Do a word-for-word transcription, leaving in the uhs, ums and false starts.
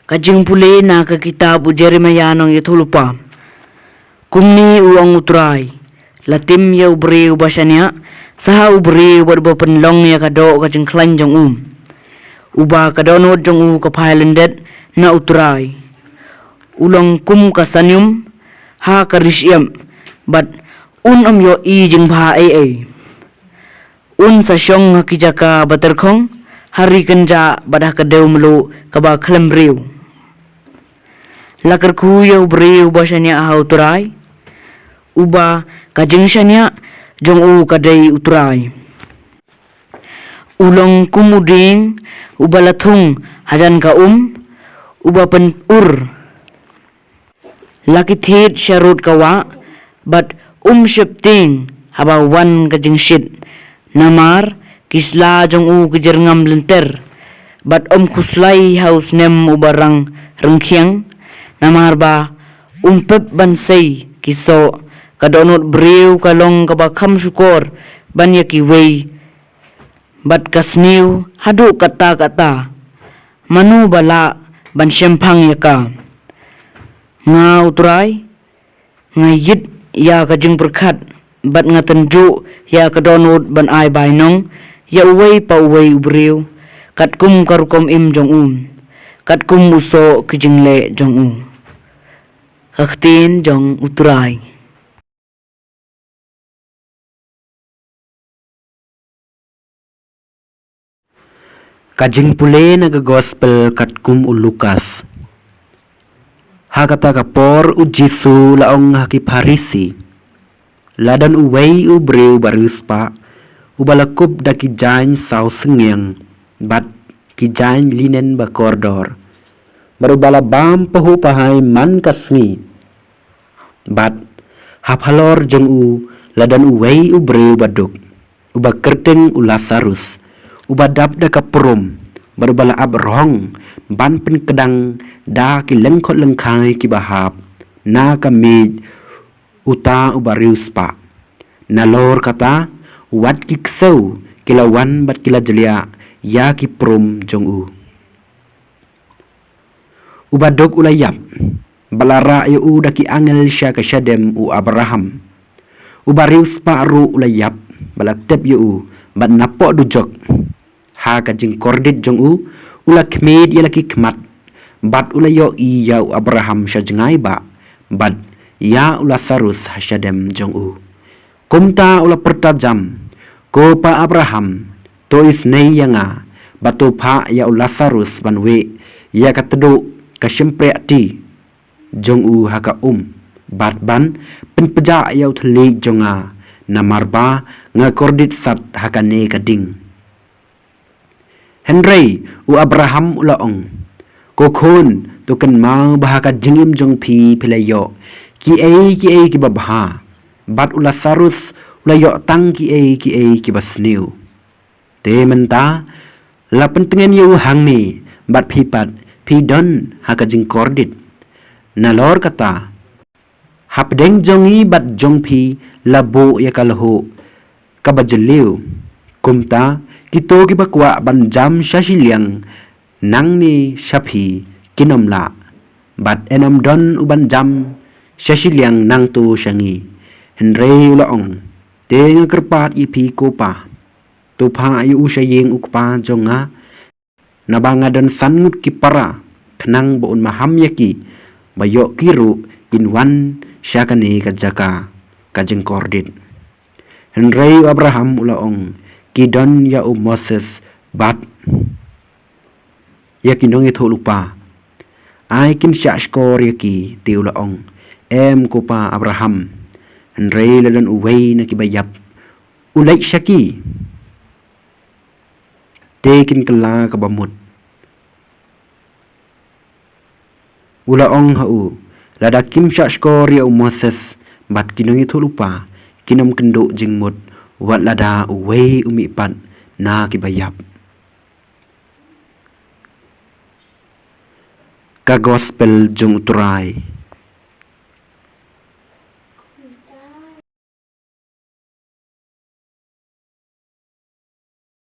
Ka jingpule na ka kitab u Jeremiah nongïathuhlypa. Kumne u ong u Trai: La tim ïa u briew ba shaniah, sa ha u briew bad uba pynlong ïa ka doh ka jingkhlaiñ jong u, uba ka dohnud jong u ka phai lyndet na u Trai. U long kum ka sanium ha ka ri shyiap, bad un ym ïohi jingbha ei ei. Un sa shong ha ki jaka ba tyrkhong, ha ri kynjah bad ha ka dew mluh kaba khlem briew. La kyrkhu ïa u briew ba shaniah ha u Trai, uba ka jingshaniah jong u ka dei u Trai. U long kum u dieng uba la thung hajan ka um, uba pynur. La ki thied sharud ka wah, bad um sheptieng haba wan ka jingshit. Namar ki sla jong u ki jyrngam lynter, bad um khuslai ha u snem uba rang ryngkhiang. Namar ba um pep ban sei ki soh. Ka dohnud briew ka long kaba kham shukor ban ïa kiwei, bad ka sniew haduh katta katta. Mano ba lah ban shemphang ïa ka? Nga u Trai, nga ïit ïa ka jingpyrkhat, bad nga tynjuh ïa ka dohnud ban ai bainong ïa uwei pa uwei u briew katkum ka rukom im jong u, katkum u soh ki jingleh jong u. Ka ktien jong u Trai. Ka jingpule na ka gospel katkum u Lukas. Ha kata ka por u Jisu u la ong ha ki Pharisi: La don uwei u briew ba riewspah, uba la kup da ki jaiñ saw synñiang, bad ki jaiñ linen ba kordor, bad uba la bam pahuh pahai man ka sngi. Bad ha phalor jong u la don uwei u briew ba duk, uba kyrteng u Lasarus, uba dap da ka prum, bad uba la ap rhong ban pynkdang da ki lyngkhot lyngkhai kiba hap na ka miej uta uba riewspah. Nalor kata, wat ki ksew ki la wan bad ki la jliah ïa ki prum jong u. Uba duk u la ïap, bad la rah ïa u da ki angel sha ka shadem u Abraham. Uba riewspah ruh u la ïap, bad la tep ïa u, bad napoh dujok, ha ka jingkordit jong u, u la khmied ïa la ki khmat, bad u la ïohi ïa u Abraham sha jngai bah, bad ïa u Lasarus ha shadem jong u. Kumta u la pyrta jam: Ko pa Abraham, to isynei ïa nga, bad to phah ïa u Lasarus ban wieh ïa ka tduh ka shympriahti jong u ha ka um, bad ban pynpjah ïa u thylliej jong nga, namar ba nga kordit sat ha kane ka ding. Hynrei u Abraham u la ong: Ko khun, to kynmaw ba ha ka jingim jong phi phi la ïoh kiei kiei kiba bha, bad u Lasarus u la ïoh tang kiei kiei kiba sniew. Te mynta, la pyntngen ïa u hangne, bad phi pat phi don ha ka jingkordit. Nalor kata, hapdeng jong ngi bad jong phi la buh ïa ka lhuh kaba jylliew. Kumta, kito kiba kwah ban jam sha shiliang nangne sha phi kin ym lah, bad yn ym don u ban jam sha shiliang nangto sha ngi. Hynrei u la ong: Te nga kyrpad ïa phi ko pa, to phah ïa u sha ïing u kpa jong nga, naba nga don san ngut ki para, khnang ba un maham ïa ki, ba ïoh ki ruh kin wan sha kane ka jaka ka jingkordit. Hynrei u Abraham u la ong: Ki don ïa u Moses bad ïa ki nongïathuhlypa, ai kin shahshkor ïa ki. Te u la ong: Em ko pa Abraham. Hynrei la don uwei na kiba ïap u leit sha ki, te kin kylla kaba mut. U la ong ha u: Lada kim shahshkor ïa u Moses bad ki nongïathuhlypa, kin ym kynduh jingmut wat lada uwei u mihpat na kiba ïap. Ka gospel jong u Trai.